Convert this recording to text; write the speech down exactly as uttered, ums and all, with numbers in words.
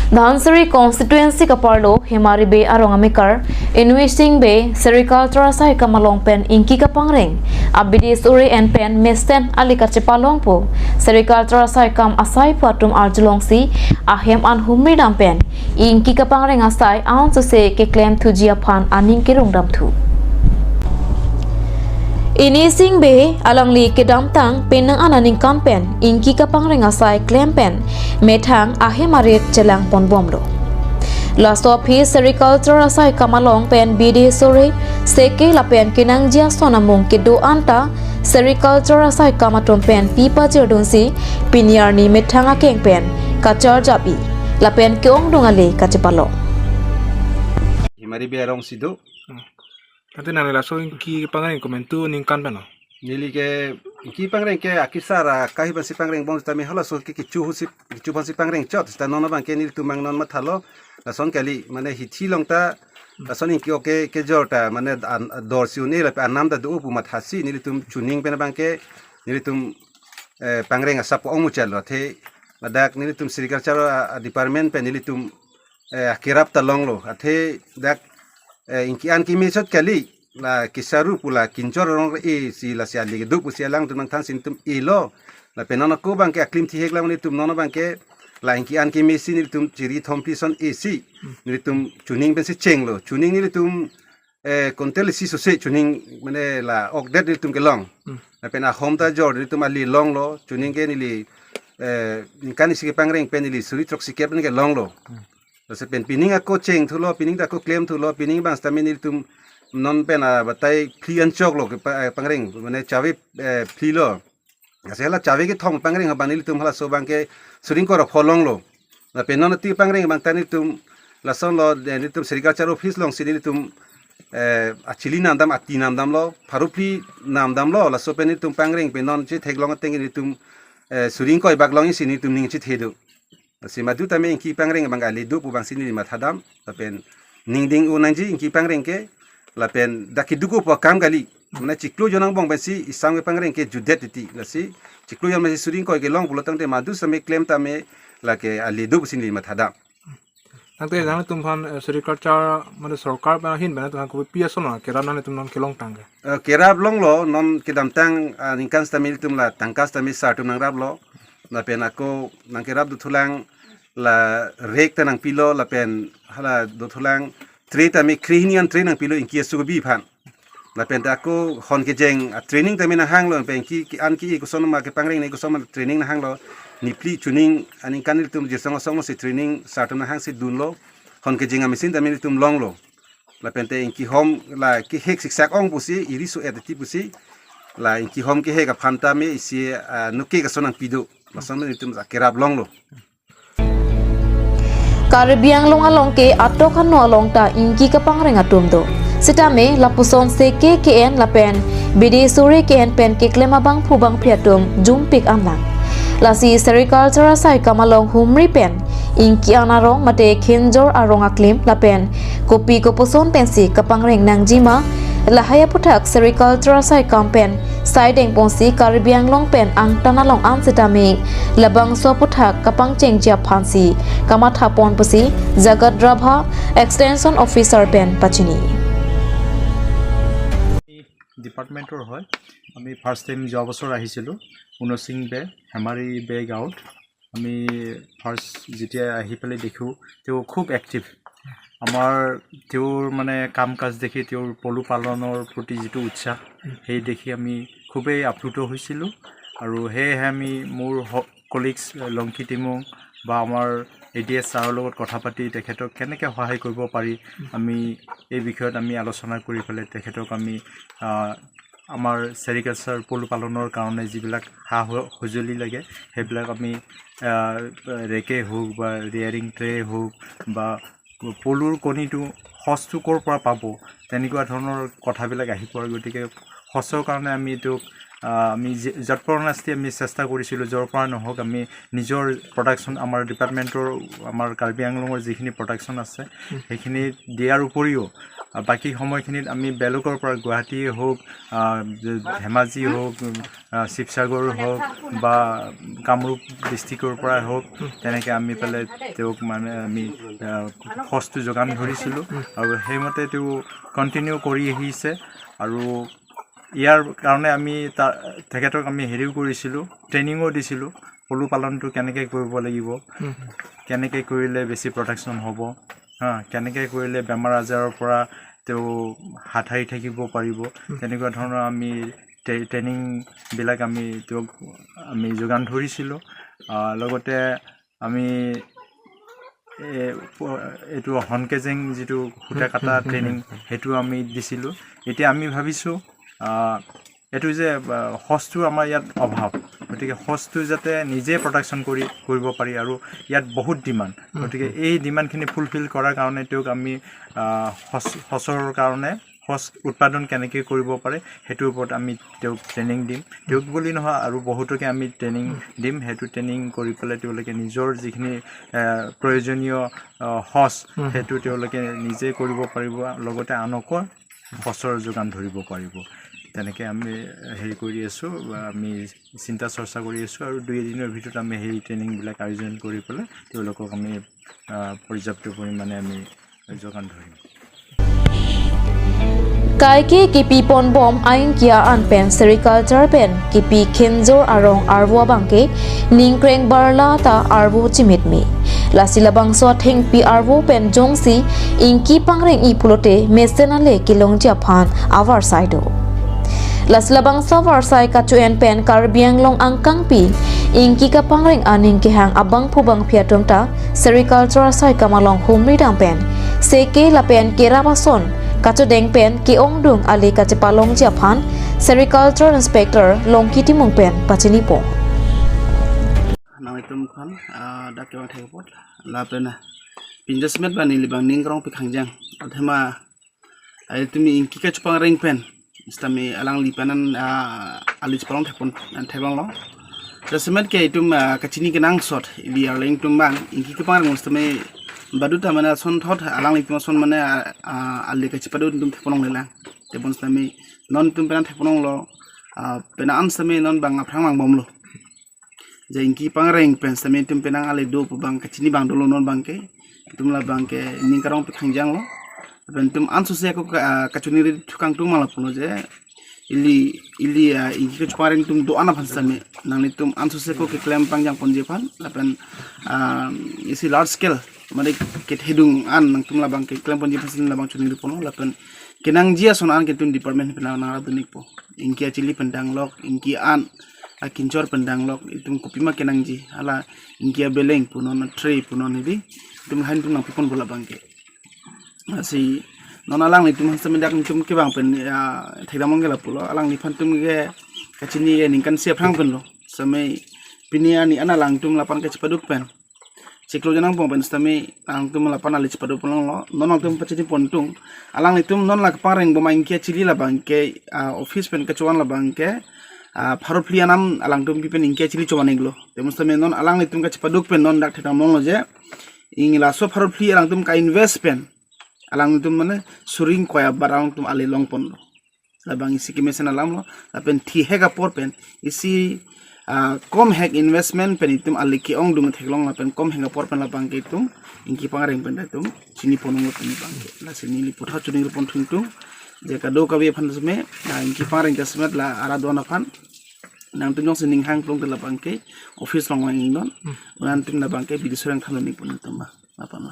Dhansiri constituency kaparlo Hemari Bey arong amekar Inui Sing Bey, sericulture asai kam along pen ingki kapangreng, abidi sore en pen mesten ali kachepalongpo, sericulture asai kam asaipo atum arjulongsi ahem an humri dam pen ingki kapangreng asai ansose keklem thuji aphan aning kerung dam thu. Inui Sing Bey alangli kedamtang penang aningkan pen ingki kapangreng asai klem pen methang ahem arit chelang ponbomlo. Laso aphi sericulture asai kam along pen bidi sore, seke lapen kenangji ason amung kedo anta sericulture asai kam atum pen pi pajirdunsi pini arni methang akeng pen kacharjap-i lapen ke-ongdung ale kachepalong. Hemari Bey arong si do. Tangte nang laso ingki pangreng komantu ningkan pen lo? Neli ke ingki pangreng ke akisar akahi pensi pangreng bom sitame halaso ke kecho husi, kecho pensi pangreng chot sita non abang ke nelitum mang non mathalo. Lason kali mane hithi along ta lason ingki oke kejor ta mane an, dor si un-e lapen anam ta do pu mathasi nelitum chuning pen abang ke nelitum eh, pangreng asap ong muchalo athe ladak nelitum sericulture a, a department pen nelitum eh, kerap ta longlo athe dak eh, ingki an kimi chot kali la kesaru pu la kinchor rong e si lasi ali kedo pusi alangtum nangthan si nelitum elo lapen non ako abang ke aklim thihek lang nelitum non abang ke la ingki an kimi si nelitum chiri thom phli son e si nelitum chuning pensi chenglo chuning nelitum eh, kontel si sose chuning mane la okdet nelitum kelong. Hmm. Lapen ahom ta jor nelitum ali longlo chuning ke neli eh, ningkan isi kepangreng pen neli suri throksi kep pen kelonglo. Hmm. Lasi pen pining ako cheng thulo, pining ta ako klem thulo, pining abang sitame nelitum non pen abatai phli anchoklo ke pa- eh, pangreng mane chave eh, phli lo. Lasi hala chave kethom pangreng abang nelitum halaso abang ke suri ingkoi ra pho longlo. Lapen non ati pangreng abang ta nelitum lasonlo eh, nelitum sericulture office along si nelitum eh, achili namdam ati namdamlo, pharo phli namdamlo, laso pen nelitum pangreng pen non chetheklong ateng nelitum eh, suri ingkoi bak long isi nelitum ning chethe do. Lasi madu tame ingki pangreng abang ali do pu abang si neli mathadam, lapen ningding un nangji ingki pangreng ke, lapen dak kedo ko pu akam kali. Mane chiklo jon angbong pensi isam kepangreng ke jutdet titi. Lasi chiklo jon pensi suri ingkoi kelong pulo tangte madu same klem tame lake ali do pusi neli mathadam. Tangte nangtum aphan eh, sericulture mane sorkar pen ahin pen nangtum aphan kopi pi ason lo kerap nangtum non kelong tangke? Eh, kerap longlo non kedamtang ah, ningkan sitame nelitum la tangka sitame sar atum nangraplo. Lapen ako nangkerap dothulang la rek ta nangpilo lapen hala dothulang tray tame krehini an tray nangpilo ingki asu kebi aphan. Lapen ta ako hon kejeng a training tame nanghanglo pen ki ki an ki koson ma kepangreng ne koson ma training nanghanglo. Niphli chuning aningkan nelitum jirsong asong si training sar atum nanghangsi dunlo. Hon kejeng a machine tame nelitum longlo. Lapen te ingki hom la kehek siksak ong pusi iri su et ti pusi la ingki hom kehek aphan tame isi ah, nuke kason nangpi do. Lason nelitum kerap longlo. Karbi Anglong along ke atok ano along ta ingki kapangreng atum do. Sitame lapuson seke ke-en lapen bidi sore ke-en pen keklem abangphu bangphi atum jumpik anlang. Lasi sericulture asai kam along humri pen ingki an arong mate khenjor arong aklim lapen kopi kopuson pensi kapangreng nangjima, lahai aputhak sericulture asai kam pen saideng ponsi Karbi Anglong pen angtan along an sitame labangso aputhak kapangchengji aphansi kamatha pon pusi Jagat Rabha, Extension Officer pen pachini. ডিপাৰ্টমেণ্টৰ হয়। আমি first time যোৱা বছৰ আহিছিলোঁ উনসিং বে, হেমাৰী বে গাঁৱত। আমি ফাৰ্ষ্ট যেতিয়া আহি পেলাই দেখোঁ, তেওঁ খুব এক্টিভ। আমাৰ তেওঁৰ মানে কাম কাজ দেখি, তেওঁৰ পলু পালনৰ প্ৰতি যিটো উৎসাহ, সেই দেখি আমি খুবেই আপ্লুত হৈছিলোঁ। আৰু সেয়েহে আমি মোৰ হ- কলিগছ লংকি টিমুং বা আমাৰ এ ডি এছ ছাৰৰ লগত কথা পাতি তেখেতক কেনেকৈ সহায় কৰিব পাৰি, আমি এই বিষয়ত আমি আলোচনা কৰি পেলাই তেখেতক আমি আহ, আমাৰ চেৰিকালচাৰ পলু পালনৰ কাৰণে যিবিলাক সা স- সঁজুলি লাগে, সেইবিলাক আমি আহ, ৰেকে হওক বা ৰিয়াৰিং ট্ৰে হওক বা পলুৰ কণীটো সঁচটো ক'ৰ পৰা পাব, তেনেকুৱা ধৰণৰ কথাবিলাক আহি পৰে। গতিকে সঁচৰ কাৰণে আমি এইটো আহ, আমি যে- যৎপৰোনাস্তি আমি চেষ্টা কৰিছিলোঁ, য'ৰ পৰা নহওক আমি নিজৰ প্ৰডাকশ্যন, আমাৰ ডিপাৰ্টমেণ্টৰ, আমাৰ কাৰ্বি আংলঙৰ যিখিনি প্ৰডাকশ্যন আছে, সেইখিনি দিয়াৰ উপৰিও বাকী সময়খিনিত আমি বেলেগৰ পৰা, গুৱাহাটীয়ে হওক, আহ, ধেমাজি হওক, আহ, শিৱসাগৰ হওক বা কামৰূপ ডিষ্ট্ৰিক্টৰ পৰাই হওক, তেনেকৈ আমি পেলাই তেওঁক মানে আমি, আহ, সঁচটো যোগান ধৰিছিলোঁ আৰু সেইমতে তেওঁ কণ্টিনিউ কৰি আহিছে। আৰু ইয়াৰ কাৰণে আমি তা-, তেখেতক আমি হেৰিও কৰিছিলোঁ, ট্ৰেইনিঙো দিছিলোঁ, পলু পালনটো কেনেকৈ কৰিব লাগিব, কেনেকৈ কৰিলে বেছি প্ৰডাকশ্যন হ'ব, হা, কেনেকৈ কৰিলে বেমাৰ আজাৰৰ পৰা তেওঁ হাত সাৰি থাকিব পাৰিব, তেনেকুৱা ধৰণৰ আমি ট্ৰে-, ট্ৰেইনিংবিলাক আমি তেওঁক আমি যোগান ধৰিছিলোঁ। আহ, লগতে আমি এ, প-, এইটো হনকেজেং যিটো সূতা কাটা ট্ৰেইনিং, সেইটো আমি দিছিলোঁ। এতিয়া আমি ভাবিছোঁ, আহ, এইটো যে, আহ, সঁচটো আমাৰ ইয়াত অভাৱ, গতিকে সঁচটো যাতে নিজে প্ৰডাকশ্যন কৰি, কৰিব পাৰি আৰু ইয়াত বহুত ডিমাণ্ড, গতিকে এই ডিমাণ্ডখিনি ফুলফিল কৰাৰ কাৰণে তেওঁক আমি, আহ, সঁচ-, সঁচৰ কাৰণে সঁচ উৎপাদন কেনেকৈ কৰিব পাৰে, সেইটোৰ ওপৰত আমি তেওঁক ট্ৰেইনিং দিম। তেওঁক বুলি নহয়, আৰু বহুতকে আমি ট্ৰেইনিং দিম। সেইটো ট্ৰেইনিং কৰি পেলাই তেওঁলোকে নিজৰ যিখিনি, এ, প্ৰয়োজনীয়, অ, সঁচ, সেইটো তেওঁলোকে নিজে কৰিব পাৰিব, লগতে আনকো সঁচৰ যোগান ধৰিব পাৰিব। তেনেকৈ আমি হেৰি কৰি আছোঁ, আমি চিন্তা চৰ্চা কৰি আছোঁ আৰু দুই এদিনৰ ভিতৰত আমি সেই ট্ৰেইনিংবিলাক আয়োজন কৰি পেলাই তেওঁলোকক আমি, আহ, পৰ্যাপ্ত পৰিমাণে আমি যোগান ধৰিম। Kaike kipi ponbom a-ingki an pen sericulture pen kipi khenjor arong arvo abangke ningkreng barla ta arvo chimit me. Lasi labangso athengpi arvo pen jongsi ingki pangreng-i pulote mesen ale kelongji aphan avarsai do. Lasi labangso avarsai kacho-en pen Karbi Anglong angkangpi ingki kapangreng aning kehang abangphu bangphi atum ta sericulture asai kam along humri dam pen seke lapen kerap ason kachodeng pen ke-ongdung ale kachepalongji aphan sericulture inspector Longki Timung pen pachinipo. Nangtum khan, ah, dak kewang thekpot lapen, ah, pinjasmet bani libang ning krong pikhang jang. Athema, ah, itum ingki kachopangreng pen sitame alangli pen an, ah, ali chepalong thekpon, ah, theklonglo. Jasemet ke itum, ah, kachini kenangsot ili arleng itum bang ingki kapangreng sitame badut ta mane asonthot alanglitum ason mane, ah, ah, ali kachepadun itum thekponlonglelang. Tebon sitame non itum pen an thekponlonglo, ah, pen an sitame non bang aphrang mang bomlo. Je ingki pangreng pen sitame itum penang ale do pu bang kachini bang dolo non bangke. Itum labangke ning karong pikhang janglo. Lapen itum ansose ako ka, ah, kachoningri thukang tum lapulo je ili, ili, ah, ingki kachopangreng itum do-an aphan sitame nanglitum ansose ako keklem pangjang ponji aphan lapen, ah, isi large scale mane kethedung an nangtum labangke klem ponji aphan sitame labang choningriponlo lapen kenangji ason an ke itum department pen nang, nang ra dunikpo. Ingki achili pen danglok, ingki an akinchor pen danglok, itum kopima kenangji, hala ingki abeleng punon, tray punon hedi, itum lahin itum nangpiponpo labangke. Lasi non alanglitum aphan sitame dak itum kevang pen, ya, thekdamlong ke lapulo, alangliphan itum ke kachini ke ningkan isi aphrang penlo, sitame pini ani an alangtum lapan kachepaduk pen chiklo janang pong pen sitame alangtum lapan ali chepaduk ponlonglo. Non alangtum pachini pontung. Alanglitum non la kapangreng bom a-ingki achili labangke, ah, office pen kachovan labangke, ah, pharo phli anam alangtum pi pen ingki achili chovan iklo. Tebon sitame non alanglitum kachepaduk pen non dak thekdamlonglo je ing laso pharo phli alangtum ka-invest pen alangtum mane suri ingkoi abar alangtum ali longponlo. Labang isi kemesen alamlo, lapen thihek apor pen isi, ah, kom hek investment pen itum ali ke-ongdung theklong lapen kom hek apor pen labangke itum ingki pangreng pen itum chiniponlonglo pen labangke. Lasi neli puthot choningripon thungtung je kadokave aphan sitame, ah, ingki pangreng jasemet la ara do-an aphan nangtum jongsi ning hangplung te labangke office along vang iknon. Unantum labangke bidi soreng than ikpon itum ba. Apa ma?